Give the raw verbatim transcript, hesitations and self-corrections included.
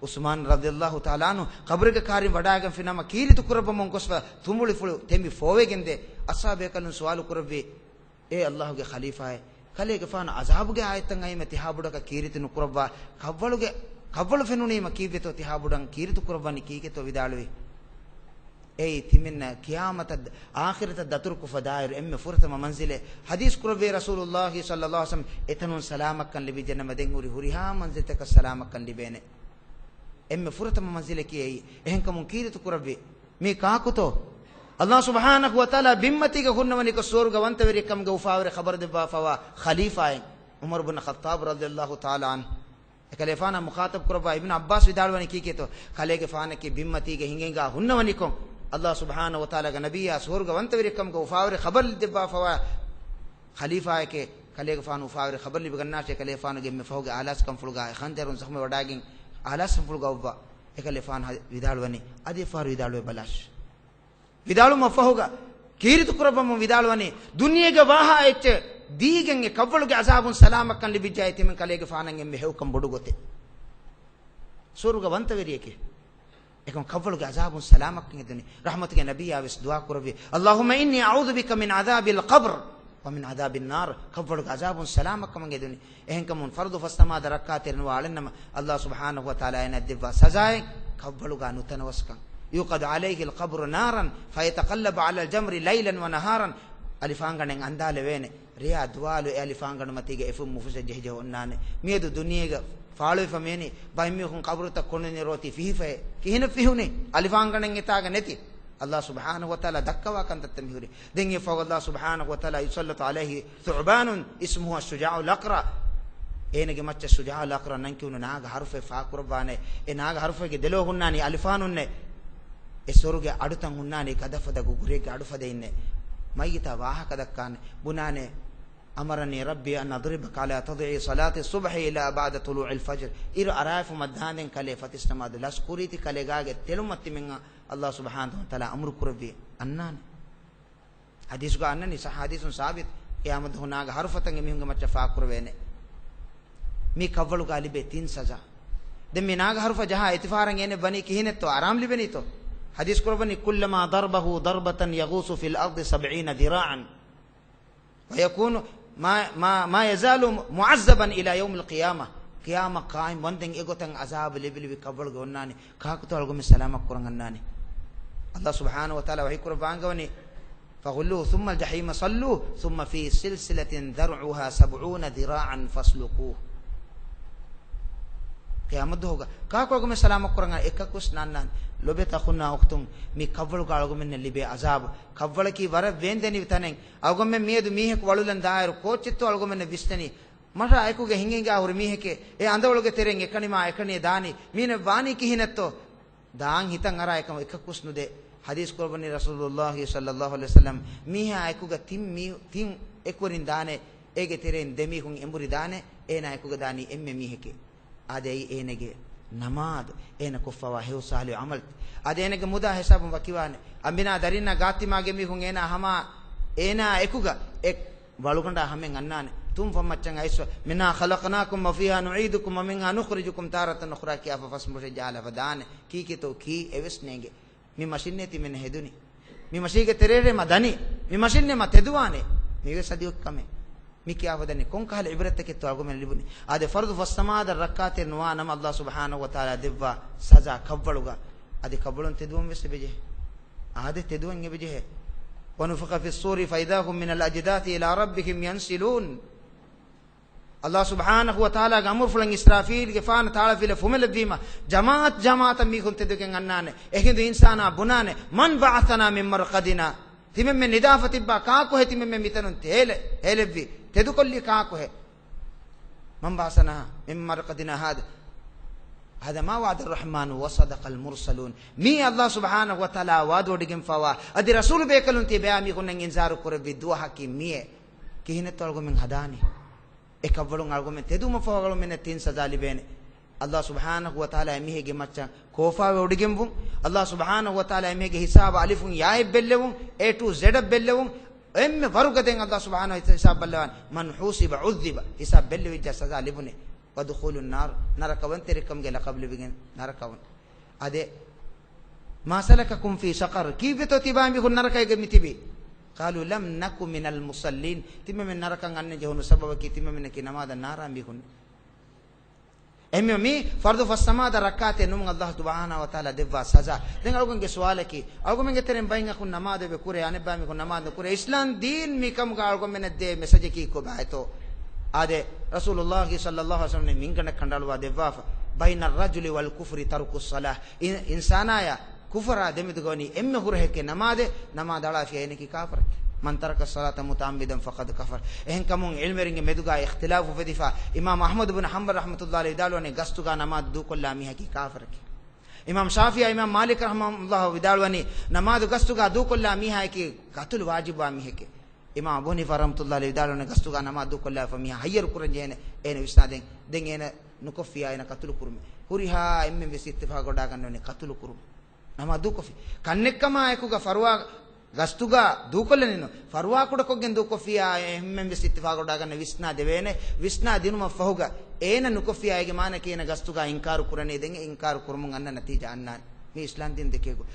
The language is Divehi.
ޢުސްމާން ރަޟިޔަﷲ ތަޢާލާ ޢަންހު ޤަބުރެއްގެ ކާރިން ވަޑާގެންފި ނަމަ ކީރިތި ކުރައްވަމުން ގޮސްފަ ތުނބުޅިފުޅު ތެމި ފޯވެގެންދޭ. އަޞްޙާބޭކަލުން ސުވާލު ކުރެއްވި، އޭ ﷲ ގެ ޚަލީފާއޭ، ކަލޭގެފާނު ޢަޒާބުގެ އާޔަތްތައް އައީމަ ތިހާބޮޑަކަށް ކީރިތި ނުކުރައްވާ، ކަށްވަޅުގެ، ކަށްވަޅު ފެނުނީމަ ކީއްވެތޯ ތިހާބޮޑަށް ކީރިތި ކުރައްވަނީ ކީކޭތޯ؟ ވިދާޅުވި، އެއީ ތިމެންނަށް ޤިޔާމަތަށް އާޚިރަތަށް ދަތުރުކޮށްފަ ދާއިރު އެންމެ ފުރަތަމަ މަންޒިލެއް. ޙަދީޘް ކުރެއްވި ރަސޫލުﷲ ޞައްލަﷲ ޢަލައިހި ވަސައްލަމް، އެތަނުން ސަލާމަތްކަން ލިބިއްޖެނަމަ ދެން ހުރި ހުރިހާ މަންޒިލްތަކަށް ސަލާމަތްކަން ލިބޭނެ. އެންމެ ފުރަތަމަ މަންޒިލަކީ އެއީ. އެހެންކަމުން ކީރިތި ކުރެއްވި، މީ ކާކުތޯ؟ ﷲ ސުބްޙާނަހޫ ވަތަޢާލާ ބިންމަތީގަ ހުންނަވަނިކޮށް ސުވަރުގަ ވަންތަވެރިއެއްކަމުގެ އުފާވެރި ޚަބަރު ދެއްވާފަވާ ޚަލީފާއެއް، ޢުމަރު ބުން ޚައްޠާބު ރަޟިޔަﷲ ތަޢާލާ ޢަންހު. އެކަލޭފާނަށް މުޚާޠަބް ކުރައްވާ އިބްނު ޢައްބާސް ވިދާޅުވަނީ ކީކޭތޯ؟ ކަލޭގެފާނަކީ ބިންމަތީގަ ހިނގިހިނގާ ހުންނަވަނިކޮށް، ﷲ ސުބްޙާނަހޫ ވަތަޢާލާގެ ނަބިއްޔާ ސުވަރުގަ ވަންތަވެރިއެއްކަމުގެ އުފާވެރި ޚަބަރު ދެއްވާފަވާ ޚަލީފާއެކޭ. ކަލޭގެފާނު އުފާވެރި ޚަބަރު ލިބިގަންނާށޭ، ކަލޭގެފާނުގެ އެންމެ ފަހުގެ އާލާސްކަންފުޅުގަ ޚަންޖަރުން ޒަޚްމުވެވަޑައިގެން އާލާސްކަންފުޅުގަ އޮއްވާ. އެކަލޭފާނު ހަ-، ވިދާޅުވަނީ، އަދި އެއްފަހަރު ވިދާޅުވެ ބަލާށި. ވިދާޅުވުމަށްފަހުގަ ކީރިތި ކުރައްވަމުން ވިދާޅުވަނީ، ދުނިޔޭގެ ވާހާ އެއްޗެއް ދީގެން އެ ކަށްވަޅުގެ ޢަޒާބުން ސަލާމަތްކަން ލިބިއްޖާ ތިމެން ކަލޭގެފާނަށް އެންމެ ހެޔޮކަން ބޮޑު ގޮތެއް. ސުވަރުގަ ވަންތަވެރިއެކޭ. އެކަމް ކަށްވަޅުގެ ޢަޒާބުން ސަލާމަތްކަން އެދުނީ. ރަޙްމަތުގެ ނަބިއްޔާ ވެސް ދުޢާ ކުރެއްވި، اللهم إني أعوذ بك من عذاب القبر ومن عذاب النار. ކަށްވަޅުގެ ޢަޒާބުން ސަލާމަތްކަމަށް އެދުނީ. އެހެންކަމުން ފަރުޟު ފަސް ނަމާދަށް ރައްކާތެރި ނުވާ އަޅަންނަމަ، ﷲ ސުބްޙާނަހޫ ވަތަޢާލާ އޭނައަށް ދެއްވާ ސަޒާއެއް ކަށްވަޅުގަ ނުތަނަވަސްކަން. يوقد عليه القبر نارا فيتقلب على الجمر ليلا ونهارا. އަލިފާންގަނޑެއް އަންދާލެވޭނެ. ރެޔާ ދުވާލު އެ އަލިފާންގަނޑު މަތީގަ އެފުށް މުފުށަށް ޖެހިޖެހި އޮންނާނެ. މިއަދު ދުނިޔޭގަ ފާޅުވެފަ މިއެނީ ބައެއް މީހުން ޤަބުރުތައް ކޮނޑުން ރޯތީ ފިހިފައޭ. ކިހިނެއް ފިހުނީ؟ އަލިފާންގަނޑެއް އެތާގަ ނެތި. ﷲ ސުބްޙާނަހޫ ވަތަޢާލާ ދައްކަވާ ކަންތައްތައް މިހުރީ. ދެން އެއަށްފަހު ﷲ ސުބްޙާނަހޫ ވަތަޢާލާ يسلط عليه ثعبان اسمه الشجاع الأقرع. އޭނަގެ މައްޗަށް ޝުޖާޢުލް އަޤްރަޢު ނަން ކިޔުނު ނާގަ ހަރުފައެއް ފާކުރައްވާނެ. އެ ނާގަ ހަރުފައިގެ ދެލޯ ހުންނާނީ އަލިފާނުންނޭ. އެ ސުވަރުގެ އަޑުތައް ހުންނާނީ ގަދަފަދަ ގުގުރިއެއްގެ އަޑުފަދައިންނޭ. މައްޔިތާ ވާހަކަ ދައްކާނެ. ބުނާނެ، أمرني ربي أن أضربك على تضييع صلاة الصبح إلى بعد طلوع الفجر. އިރު އަރާފުމަށް ދާނދެން ކަލޭ ފަތިސް ނަމާދު ލަސް ކުރީތި ކަލޭގާގެ ތެޅުމަށް ތިމެން ﷲ ސުބްޙާނަހޫ ވަތަޢާލާ އަމުރު ކުރެއްވި އަންނާނެ. ޙަދީޘްގަ އަންނަނީ، ޞައްޙަ ޙަދީޘުން ސާބިތު، ޤިޔާމަތް ދުވަހު ނާގަ ހަރުފަތައް އެމީހުންގެ މައްޗަށް ފާކުރެވޭނެ. މީ ކަށްވަޅުގަ ލިބޭ ތިން ސަޒާ. ދެން މި ނާގަ ހަރުފަ ޖަހާ އެތިފާރަށް އޭނެ ވަނީ ކިހިނެއްތޯ؟ އަރާމް ލިބެނީތޯ؟ ޙަދީޘް ކުރައްވަނީ، كلما ضربه ضربة يغوص في الأرض سبعين ذراعا. ويكون ما، ما، ما يزال معذبا إلى يوم القيامة. ޤިޔާމަތް ޤާއިމް ވަންދެން އެގޮތަށް ޢަޒާބު ލިބި ލިބި ކަށްވަޅުގަ އޮންނާނެ. ކާކުތޯ އަޅުގަމެން ސަލާމަތް ކުރަން އަންނާނެ؟ ﷲ ސުބްޙާނަހޫ ވަތަޢާލާ ވަޙީ ކުރައްވާ އަންގަވަނީ، فغلوه ثم الجحيم صلوه ثم في سلسلة ذرعها سبعون ذراعا فاسلكوه. ޤިޔާމަތް ދުވަހުގަ ކާކު އަޅުގަމެން ސަލާމަތް ކުރަން އެކަކުވެސް ނާންނާނެ. ލޮބެތި އަޚުންނާ އުޚްތުން، މި ކަށްވަޅުގަ އަޅުގަމެންނަށް ލިބޭ ޢަޒާބު، ކަށްވަޅަކީ ވަރަށް ވޭންދެނިވި ތަނެއް. އަޅުގަމެން މިއަދު މީހަކު ވަޅުލަން ދާއިރު ކޯއްޗެއްތޯ އަޅުގަމެންނަށް ވިސްނަނީ؟ މަށާ އެކުގަ ހިނގިހިނގާ ހުރި މީހެކޭ، އެ އަނދަވަޅުގެ ތެރެއިން އެކަނިމާ އެކަނި ދާނީ، މީނަ ވާނީ ކިހިނެއްތޯ؟ ދާން ހިތަށް އަރާ އެކަމަށް އެކަކުވެސް ނުދޭ. ޙަދީޘް ކުރައްވަނީ ރަސޫލުﷲ ޞައްލަﷲ ޢަލައިހި ވަސައްލަމް، މީހާ އެކުގަ ތިން މީ-، ތިން އެކުވެރިން ދާނެ، އޭގެ ތެރެއިން ދެމީހުން އެނބުރި ދާނެ، އޭނާ އެކުގަ ދާނީ އެންމެ މީހެކޭ. އާދެ، އެއީ އޭނަގެ ނަމާދު، އޭނަ ކޮށްފަވާ ހެޔޮ ޞާލިޙު ޢަމަލު. އާދެ، އޭނަގެ މުދާ ހިސާބުން ވަކިވާނެ. އަނބިނާ ދަރިންނާ ގާތްތިމާގެ މީހުން އޭނާ ހަމާ އޭނާ އެކުގަ އެ ވަޅުގަނޑާ ހަމައިން އަންނާނެ. ތުންފަތް މައްޗަށް އައިސްފަ، منها خلقناكم وفيها نعيدكم ومنها نخرجكم تارة أخرى ކިޔާފަ ފަސް މުށެއް ޖަހާލާފަ ދާނެ. ކީކޭތޯ ކީ އެވެސް ނޭނގެ. މި މަށިންނޭ ތިމެން ހެދުނީ. މި މަށީގެ ތެރޭރޭ މަ ދަނީ. މި މަށިންނޭ މަ ތެދުވާނޭ. މީވެސް އަދި އޮތް ކަމެއް. މި ކިޔާފަ ދަނީ ކޮން ކަހަލަ ޢިބްރަތްތަކެއްތޯ އަޅުގަމެން ލިބުނީ؟ އާދެ، ފަރުޟު ފަސް ނަމާދަށް ރައްކާތެރި ނުވާ ނަމަ، ﷲ ސުބްޙާނަހޫ ވަތަޢާލާ ދެއްވާ ސަޒާ ކަށްވަޅުގަ. އަދި ކަށްވަޅުން ތެދުވަން ވެސް އެބަޖެހޭ. އާދެ، ތެދުވަން އެބަޖެހޭ. ونفخ في الصور فإذا هم من الأجداث إلى ربهم ينسلون. ﷲ ސުބްޙާނަހޫ ވަތަޢާލާގެ އަމުރުފުޅަށް އިސްރާފީލްގެފާނު ތާޅަފިލަށް ފުމެލައްވީމަ، ޖަމާޢަތް ޖަމާޢަތަށް މީހުން ތެދުގެން އަންނާނެ. އެހިނދު އިންސާނާ ބުނާނެ، من بعثنا من مرقدنا؟ ތިމެންމެ ނިދާފަ ތިއްބާ ކާކުހެ؟ ތިމެންމެ މިތަނުން ހޭލެ-، ހޭލެއްވި، ތެދުކޮށްލީ ކާކުހެ؟ من بعثنا من مرقدنا هذا، هذا ما وعد الرحمن وصدق المرسلون. މީ ﷲ ސުބްޙާނަހޫ ވަތަޢާލާ ވަޢުދުވޮޑިގެންފަވާ، އަދި ރަސޫލު ބޭކަލުން ތިޔަބައިމީހުންނަށް އިންޒާރު ކުރެއްވި ދުވަހަކީ މިއޭ. ކިހިނެއްތޯ އަޅުގަމެން ހަދާނީ؟ އެ ކަށްވަޅުން އަޅުގަމެން ތެދުވުމަށްފަހު އަޅުގަމެންނަށް ތިން ސަޒާ ލިބޭނެ. ﷲ ސުބްޙާނަހޫ ވަތަޢާލާ އެމީހެއްގެ މައްޗަށް ކޯފާވެ އޮޑިގެންވުން، ﷲ ސުބްޙާނަހޫ ވަތަޢާލާ އެމީހެއްގެ ހިސާބަށް އަލިފުން ޔާއެއް ބެއްލެވުން، އޭ ޓު ޒެޑަށް ބެއްލެވުން، އެންމެ ވަރުގަދައިން ﷲ ސުބްޙާނަހޫ ހިސާބު ބައްލަވާނެ. من حوسب عذب، ހިސާބު ބެއްލެވިއްޖާ ސަޒާ ލިބުނެ. ވަދުޚޫލުން ނާރު، ނަރަކަވަންތެރިކަމުގެ ލަޤަބު ލިބިގެން ނަރަކަވަން. އާދެ، މާ ސަލަކަކުމް ފީ ސަޤަރް، ކީއްވެތޯ ތިބާ މީހުން ނަރަކައިގަ މިތިބީ؟ ޤާލޫ ލަމް ނަކު މިނަލް މުޞައްލީން، ތިމަމެން ނަރަކަން އަންނަން ޖެހުނު ސަބަބަކީ ތިމަމެންނަކީ ނަމާދަށް ނާރާ މީހުން. އެހެންވީމަ މި ފަރުޟު ފަސް ނަމާދަށް ރައްކާތެއް ނުވުމަށް ﷲ ސުބްޙާނަހޫ ވަތަޢާލާ ދެއްވާ ސަޒާ. ދެން އަޅުގަނޑުގެ ސުވާލަކީ، އަޅުގަނޑުމެންގެ ތެރެއިން ބައެއް އަޚުން ނަމާދު އެބަ ކުރޭ، އަނެއްބައި މީހުން ނަމާދު ނުކުރޭ. އިސްލާމް ދީން މިކަމުގަ އަޅުގަނޑުމެންނަށް ދޭ މެސެޖަކީ ކޮބާތޯ؟ އާދެ، ރަސޫލުﷲ ޞައްލަﷲ ޢަލައިހި ވަސައްލަމް މިންގަނޑަށް ކަނޑައަޅުވާ ދެއްވާފަ، بين الرجل والكفر ترك الصلاة. އިން-، އިންސާނާޔާ ކުފުރާ ދެމެދުގަ ވަނީ އެންމެ ހުރަހެއްކޭ ނަމާދެއް، ނަމާދަށް އަޅާފިޔާ އޭނަކީ ކާފަރެއް. من ترك الصلاة متعمدا فقد كفر. އެހެންކަމުން ޢިލްމުވެރިންގެ މެދުގަ އިޚްތިލާފު އުފެދިފަ، އިމާމު އަޙްމަދު ބިން ޙަންބަލް ރަޙްމަތުﷲ ޢަލައިހި ވިދާޅުވަނީ ގަސްތުގަ ނަމާދު ދޫކޮށްލާ މީހަކީ ކާފަރެކޭ. އިމާމު ޝާފިޢީ، އިމާމު މާލިކް ރަޙްމަހުﷲ ވިދާޅުވަނީ ނަމާދު ގަސްތުގަ ދޫކޮށްލާ މީހާއެކީ ޤަތުލު ވާޖިބުވާ މީހެކޭ. އިމާމު އަބޫ ޙަނީފާ ރަޙްމަތުﷲ ޢަލައިހި ވިދާޅުވަނީ ގަސްތުގަ ނަމާދު ދޫކޮށްލާފަ މީހާ ހައްޔަރު ކުރަން ޖެހޭނެ އޭނަ ވިސްނާދޭން. ދެން އޭނަ ނުކޮށްފިޔާ އޭނަ ޤަތުލު ކުރުމޭ. ހުރިހާ އެންމެން ވެސް އިއްތިފާޤު ވަޑާގަންނަވަނީ ޤަތުލު ކުރުމޭ. ނަމާދު ދޫކޮށްފި. ކަންނެއްކަމާއެކުގަ ފަރުވާ ގަސްތުގަ ދޫކޮށްލަނީނު. ފަރުވާ ކުޑަކޮށްގެން ދޫކޮށްފިޔާ އެންމެން ވެސް އިއްތިފާޤު ވަޑާގަންނަ ވިސްނާ ދެވޭނެ. ވިސްނާ ދިނުމަށްފަހުގަ އޭނަ ނުކޮށްފިޔާ އޭގެ މާނައަކީ އޭނަ ގަސްތުގަ އިންކާރު ކުރަނީ. ދެން އެ އިންކާރު ކުރުމުން އަންނަ ނަތީޖާ އަންނާނެ. މީ އިސްލާމް ދީން ދެކޭ ގޮތް.